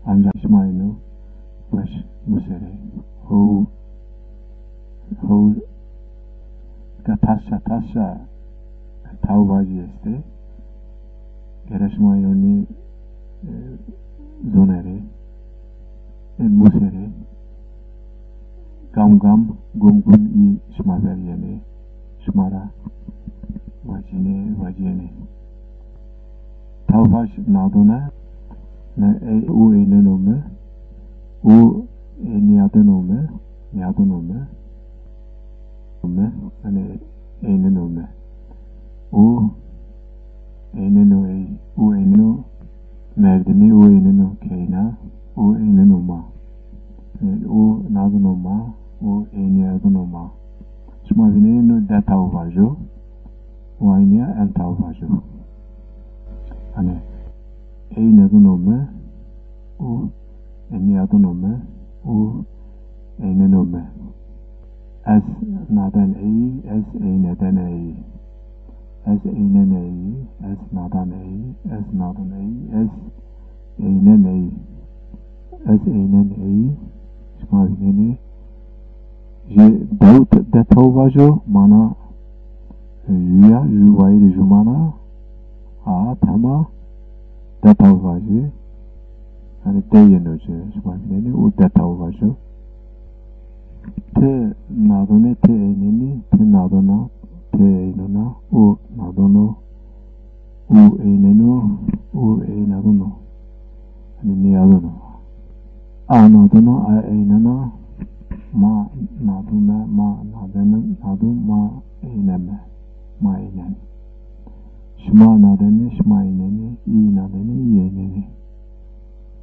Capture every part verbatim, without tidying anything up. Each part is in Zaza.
Ancak şima ino weş muserê. Ho, ho, ka tasça, tasça taw vacî estê. Gere şima ino nî, e, zonerê, e, muserê. Gam gam, gum gum î şima ver yenê. Şima ra vacînê, vacîyenê. Taw vac nadon a, ne ey, u eyneno mi, u, e, nîyadeno mi, nîyadeno mi, mi, yanî eyneno mi. U eyneno ey, u eyneno merdimî, u eyneno keyna, u eyneno ma. E, u nadeno ma, u eynîyadeno ma. Şima vînenê no de taw vajo, u aynîya en taw vajo. Hanî, eynedino mi, u eynîyadino mi, u eyneno mi. Ez naden ey, ez eyneden ey. Ez eynen ey, ez nadan ey, ez nadon ey, ez eynen ey. Ez eynen ey, şima vînenê. Jê dew te-, de taw vajo, mana, e, jû ya, jû wayîrê jûman a, a, tema, de taw vajê. Yanî de yeno ci, şima vînenê, û de taw vajo. Ti nadonê, ti eynenî, ti nadona, ti eynona, u nadono, u eyneno, u eynadono. Yanî nîyadono. A nadono, a eynena, ma nadome, ma nadene, nadom, ma eyneme, ma eynen. Şima nadenê, şima eynenê, î nadenê, î eynenê.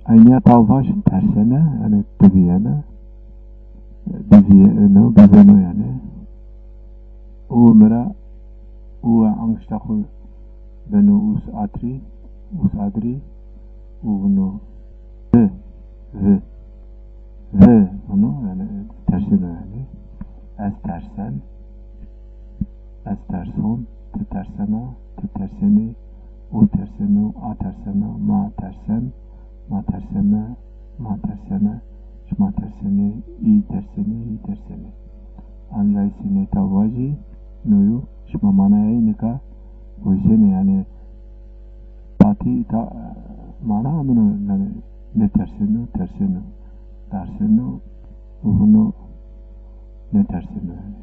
Eynîya taw vaj tersene, yanî dibîyene, dibîyeno, bibeno yanî. U mi ra, u angişta xwu beno us atrî, us adrî, u vûno vi, vi, vi vûno, yanî terseno yanî. Ez tersen, ez terson, ti tersena, ti tersenî, u terseno, a tersena, ma tersen, ma terseme, ma tersene, şima tersenê, î tersenê, î tersenê. Ancayî sê nê taw vajî, no yo, şima manaya ey nika veysenê, yanî patî ta mana amino, yanî nêterseno, terseno, darseno, vûno nêterseno yanî.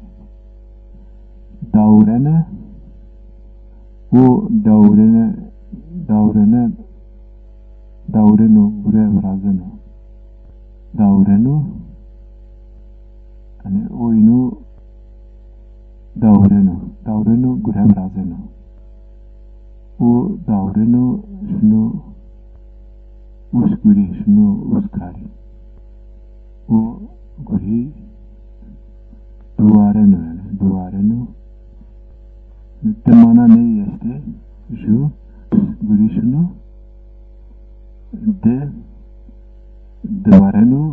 Dawrene, u dawrene, dawrene, dawreno, gure virazeno. Dawreno, yanî oyno dawreno. Dawreno, gure virazeno. U dawreno, şino us gurî, şino us karî. U gurî duwareno, yanî duwareno. Di mana ney estê, ju gurî şino, di duwareno,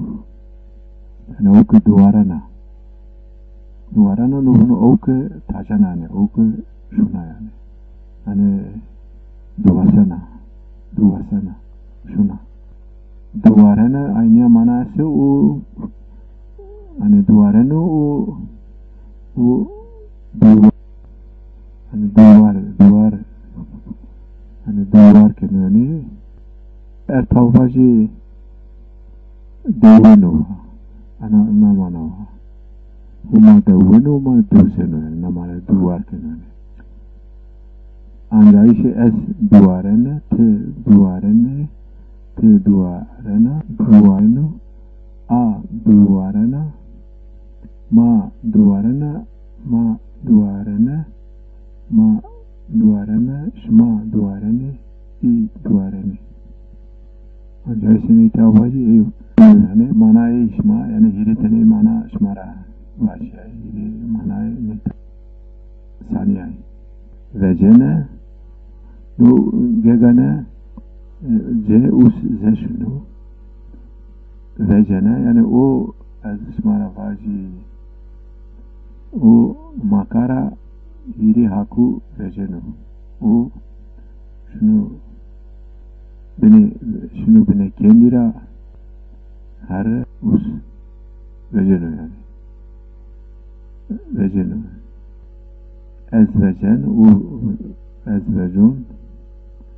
yanî o ki duwarena. Duwarena no vûno o ki tacena yanî, o ki şuna yanî. Yanî duwasena, duwasena, şuna. Duwarene aynîya mana estê u, yanî duwareno u, u duwa-, yanî duwar, duwar, yanî duwar keno yanî. Er taw vajî deweno. Ana, na mana wa. Huma deweno, ma dewseno yanî, na mana duwar keno yanî. Ancayîşê ez duwarene, ti duwarene, ti duwarena, duwareno, a duwarena, ma duwarena, ma duwarene, ma duwarena, şima duwarenê, î duwarenê. Ancayîşê nê taw vajî ey yo. Yanî manayê şima, yanî hîrê tenê mana şima ra vajîyay. Hîrê manayê nê sanîyay. Vecene, no gegane, e, ce us ze şino. Vecene, yanî o ez şima ra vajî, o makara hîrê haku veceno. O şino binê, şino binê kendî ra, Her us veceno yanî. Veceno. Ez vecen, u ez vecon,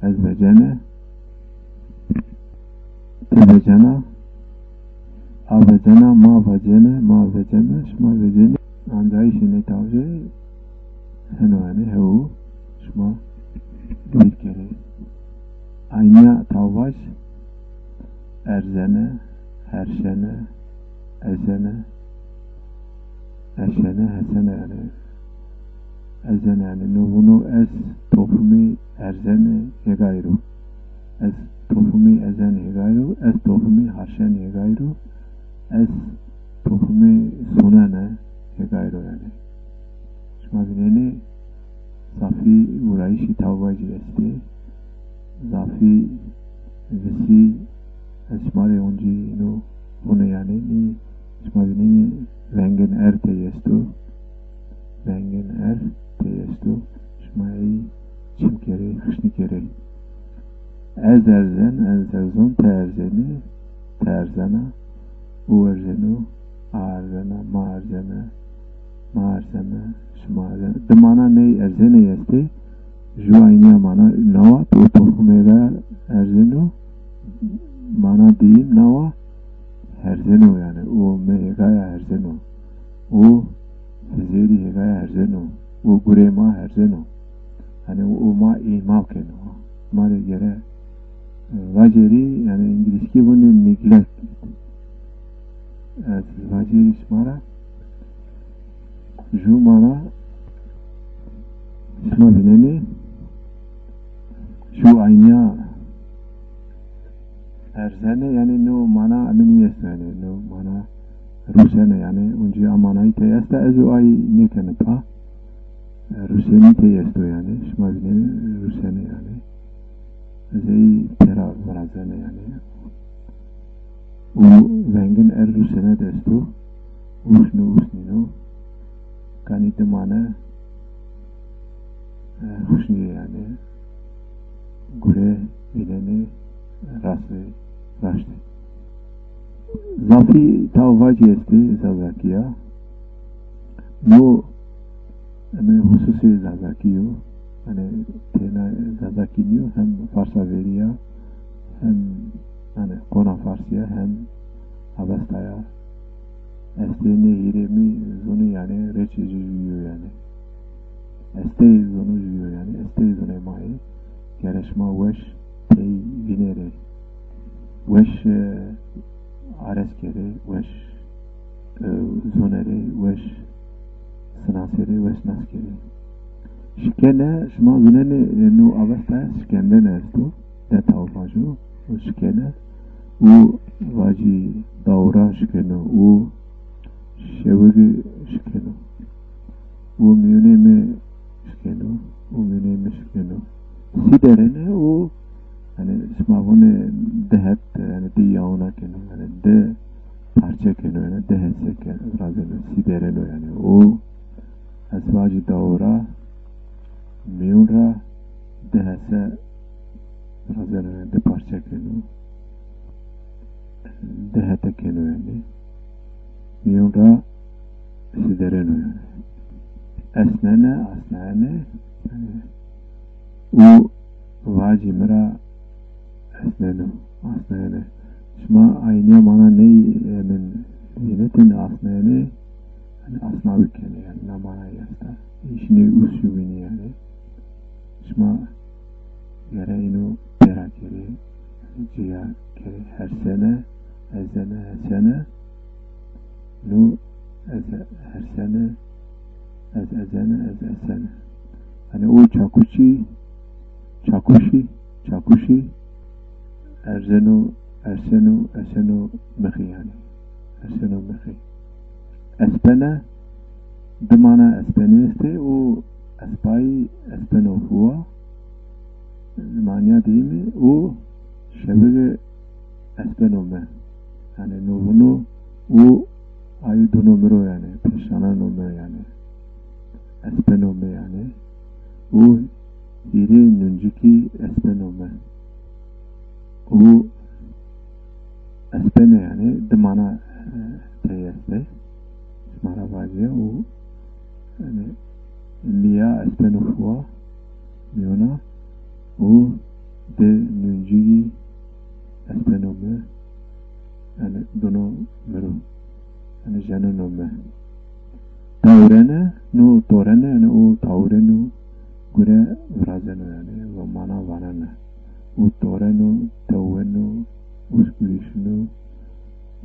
ez vecene, ti vecena, a vecena, ma vecene, ma vecena, şima vecenê. Ancayîşê nê tawjê heno yanî, hewu şima vîr kerê. Aynîya tawvaj erzene, herşene, ezene, eşene, hesene yanî. Ezene yanî, no vuno ez tohumî erzene hêgayî ro. Ez tohumî ezene hêgayî ro, ez tohumî harşene hêgayî ro, ez tohumî sonene hêgayî ro yanî. Şima vînenê zafî vurayîşî tawvacî estê. Zafî visî ez şima rê oncî ino vûne yanî, nî şima vînenê vengên er tey esto. Vengên er tey esto. Şima ey çim kerê, xişnî kerê. Ez erzen, ez erzon, ti erzenî, ti erzena, u erzeno, a erzena, ma erzena, ma erzena, şima erzena. Di mana ney erzeney estê, ju aynîya mana nawa, to toxumê ra erzeno, mana diyim nawa, herzeno yanî, o mi hêgaya herzeno, o fizêrî hêgaya herzeno, o gurê ma herzeno. Yanî o ma îmal keno. Ma rê gere, e, vacerî, yanî îngilîzkî vûnê neglect. Ez vacerî şima ra ju mana şima vînenê, ju aynîya erzene, yanî no mana eminî esto yanî, no mana rusene yanî, oncî a manayî tey esta, ez o ay nêkena pa. E, rusenî tey esto yanî, şima vînenê rusene yanî. Ez ey pêra virazene yanî. Û vengin er rusene de esto. Usnî, usnîno. Kanî di mane, e, xuşnîye yanî. Gure vînenê, e, rastê, raştê. Zafî tawvacî estê Zazakî ya. No, yanî, hususê Zazakî yo. Yanî têna Zazakî nîyo, hem Farsa verî ya, hem, yanî, qona Farsî ya, hem Avesta ya. Estê nê hîrêmî zonî, yanî, rêçê ci jû yo yanî. Esteyê zonû jû yo yanî, esteyê zonê ma yê. Gere şima weş tey vînerê. Weş, e, ares kerê, weş, e, zonerê, weş sinaserê, weş nas kerê. Şikene, şima zonenê, e, no Avesta şikendene esto, de tawvajo, şikene, û vacî dawra şikeno, û şewigi şikeno. Û mîyonê mi şikeno, û mîyonê mi şikeno. Sî derene û, yanî, şima vûnê di het, yanî, di yawna keno, yanî, di parçe keno, yanî, di hese ke-, virazeno, sî dereno, yanî. Û ez vacî dawra, mîyon ra di hese virazeno, yanî, di parçe keno. Di hete keno yanî. Mîyon ra sî dereno yanî. Esnene, asnayene, yanî, û vacî mi ra esneno, asnayene. Şima aynîya mana ney, e, min vînetên asnayene, yanî asnawî kenê, yanî na manayî esta. Îşinê usnî vînî yanî. Şima gere îno pêra kerê, cîya kerê, hersene, ezene, hesene, no ez hersene, ez ezene, ez esene. Yanî o çakuşî, çakuşî, çakuşî erzeno, erseno, eseno mixî yanî. Erseno mixî. Espene, di mana espenî estê û espayî espeno huwa, manîya deyîmî, û şewigi espeno mi. Yanî no vuno û ayî duno mi ro yanî, pêşaneno mi yanî. Espeno mi yanî. Û hîrê nuncikî espeno mi. Û Espene, yanî di mana, e, tey estê. Şima ra vacîya û, yanî, mîya espeno fuwa, mîyona û di nûncîgî espeno mi, yanî dono mi ro, yanî jeneno mi. Tawrene, no torene, yanî o tawreno gure virazeno, yanî va mana vanene. Û toreno, teweno, uskurîşino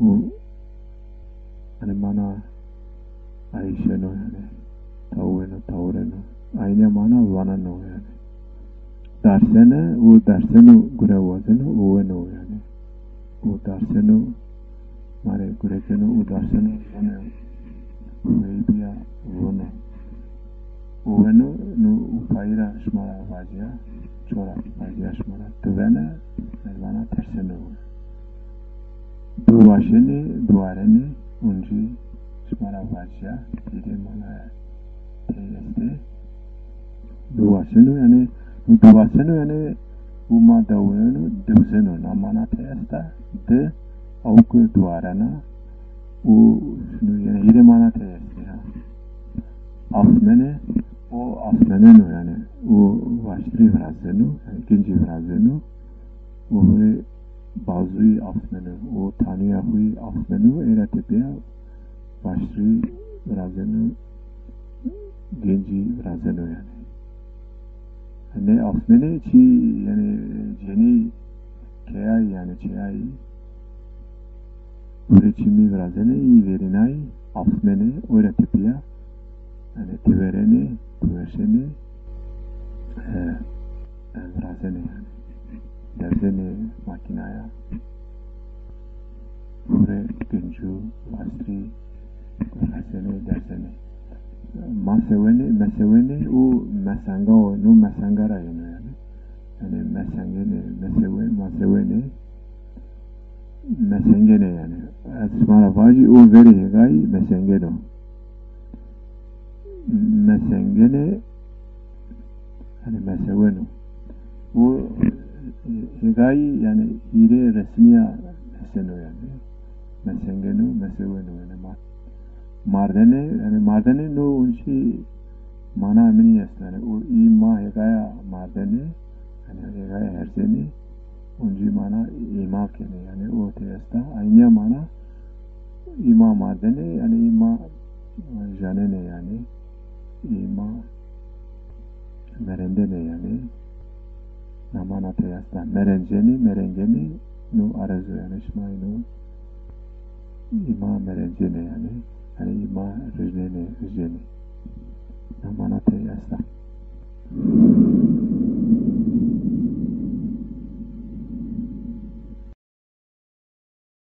û, yanî, mana ayîşeno, yanî tawreno, tawreno. Aynî mana vaneno, yanî. Darsene û darseno gure wazeno, oweno, yanî. Û darseno, ma rê gure keno û darseno, vano, weybiya, vano. Oweno, no û payî ra şima ra vacîya, çora vacîya şima ra. Tivene, ez vana terseno. Biwaşenê, biwarene, oncî şima ra vacîya, hîrê mana tey estê. Biwaşeno, yanî, biwaşeno, yanî, û ma deweno, diwzeno, na mana tey esta, di, awke diwarena, û şino, yanî, hîrê mana tey estê, ha. Asmene, o asmeneno, yanî, o vaştirî virazeno, yanî, gincî virazeno, û hurê bazûyî asmeno, o tanûya xo yî asmeno, ê ra tepîya vaştirî virazeno, gincî virazeno, yanî. Nê asmenê çî, yanî, cenî keyayî, yanî, çeyayî, hurê çimî virazenê, î verînayî asmenê, o ra tepîya, yanî, tiverenê, tiveşenê, e, e, virazenê, yanî. Derzenê makînaya. Hurê gincû, vaştirî, virazenê, derzenê. Masewenê, mesewenê û mesenga o, no mesenga ra yeno, yanî. Yanî mesengene, mesewe-, masewenê, mesengene, yanî. Ez şima ra vacî, o verê hêgayî mesengeno. Mesengene, yanî meseweno. O hêgayî, yanî, hîrê resmîya heseno, yanî. Mesengeno, meseweno, yanî ma-, mardene, yanî mardene no oncî mana minî esto, yanî o î ma hêgaya mardene, yanî hêgaya herzenê, oncî mana îma kenê, yanî o tey esta. Aynîya mana îma mardene, yanî îma janene, yanî îma merendene, yanî. Na mana tey esta. Merencenê, merengene, no arezo, yanî şima ino îma merencene, yanî. Yanî îma rijnenê, rijnenê. Na mana tey esta.